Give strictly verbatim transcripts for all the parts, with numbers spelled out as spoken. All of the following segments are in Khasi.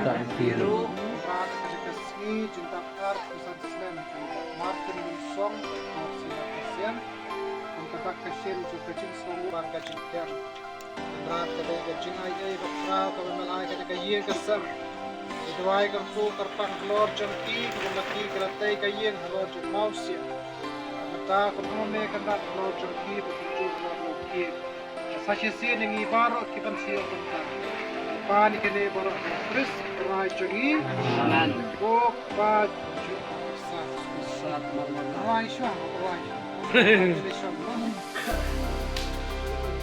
Tang ki ruh. Ba ka jaka sngi jingdap ar phew san snem jong u Martin Lunsong, Martin Lunsong. Kum ka bak ka shin jong ka jingsngew ban ka jingkhem. Kynrad ka dei ka jingai ei ba khraw kaba me ai ka dei ka ïing ka sem. Ki duwai kyrkhu kyrpang halor jong ki, kaba ma ki ka la tei ka ïing halor jong Mawsiang. Mynta kynmaw me Kynrad halor jong ki, ba kumjuh halor jong ki. Sa shisien ïa ngi baroh ki ban siew bynta. Pan ïa kine baroh ha Khrist Trai jong ngi. Amen. Ko Kpa jong ngi. Sa, sa, sa, sa. Rwai shuwa, rwai.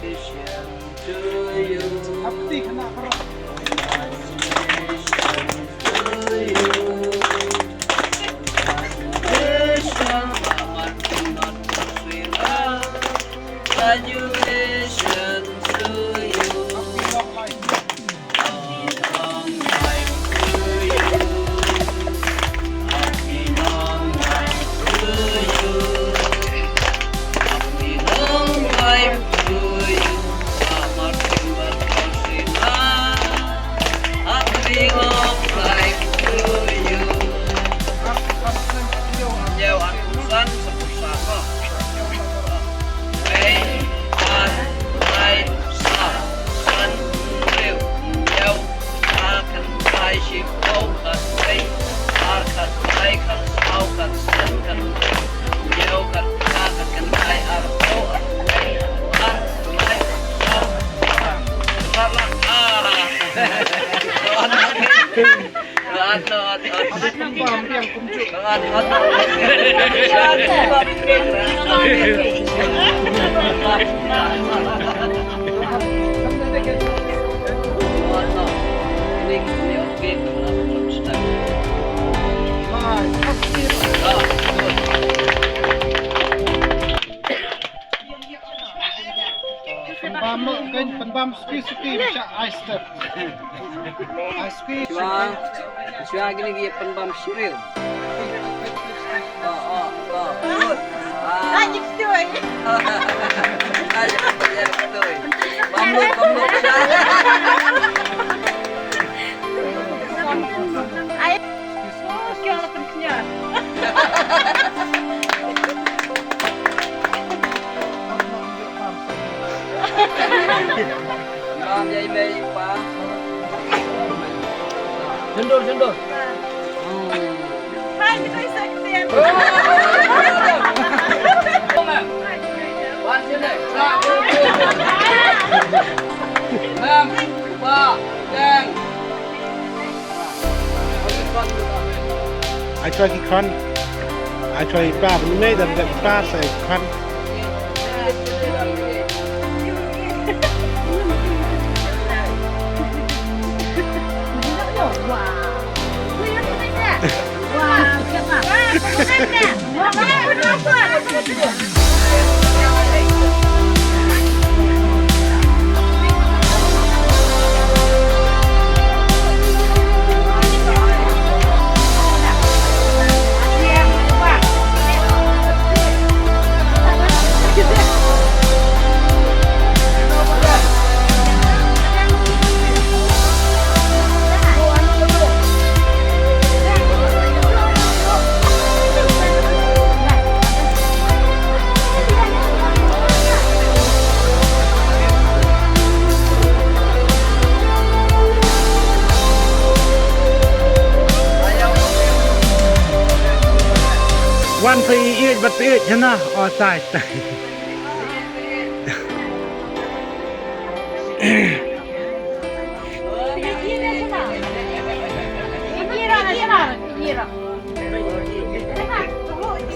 Congratulations to you. Happy khynnah baroh. Congratulations to you. Congratulations. Congratulations to you. Happy long life. Happy long life to you. Happy long life to you. Happy long life to you. Happy long life to you. Ïa, wan, wan, wan. Wei, ar, lai, saw, san, hynriew, hynñiew, phra, khyndai, shiphew, khatwei, ar, khatlai, khatsaw, khatsan, khathynriew, hynñiew, khatphra, khatkhyndai, arphew, arwei, ar, lai, saw, san, khatwei, ar. Pynbam, pynbam suki suki, sha ice step. Ice cream. Shuwa, shuwa kine ki pynbam syriem. Oh, oh, oh. Good. Ah. Ah, jip stui. Ah, jip, jip stui. Bam lut, bam lut, shuwa. Ai. Oh, kyo la pynkhniar. Ngam ïai mei pa. Jendor, jendor. Hai, kita isa kesian. Wan sini. Ngam, pa, dang. Ai troi ki khon. Ai troi pa, ba nu mei da ki pa sa ki khon. Wan phi ïeit bad phi ïeit hana. O tai tai.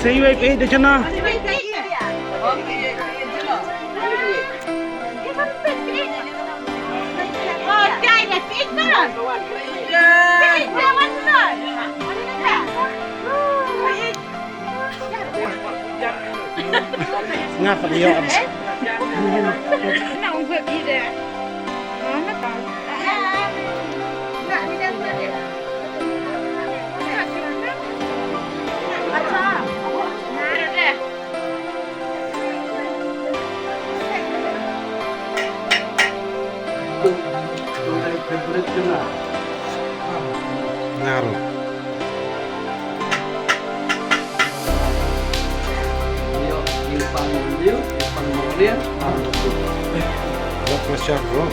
Sei wei phi ïeit da jana. Nga pat ïoh. Nga ruh. Low pressure, bro.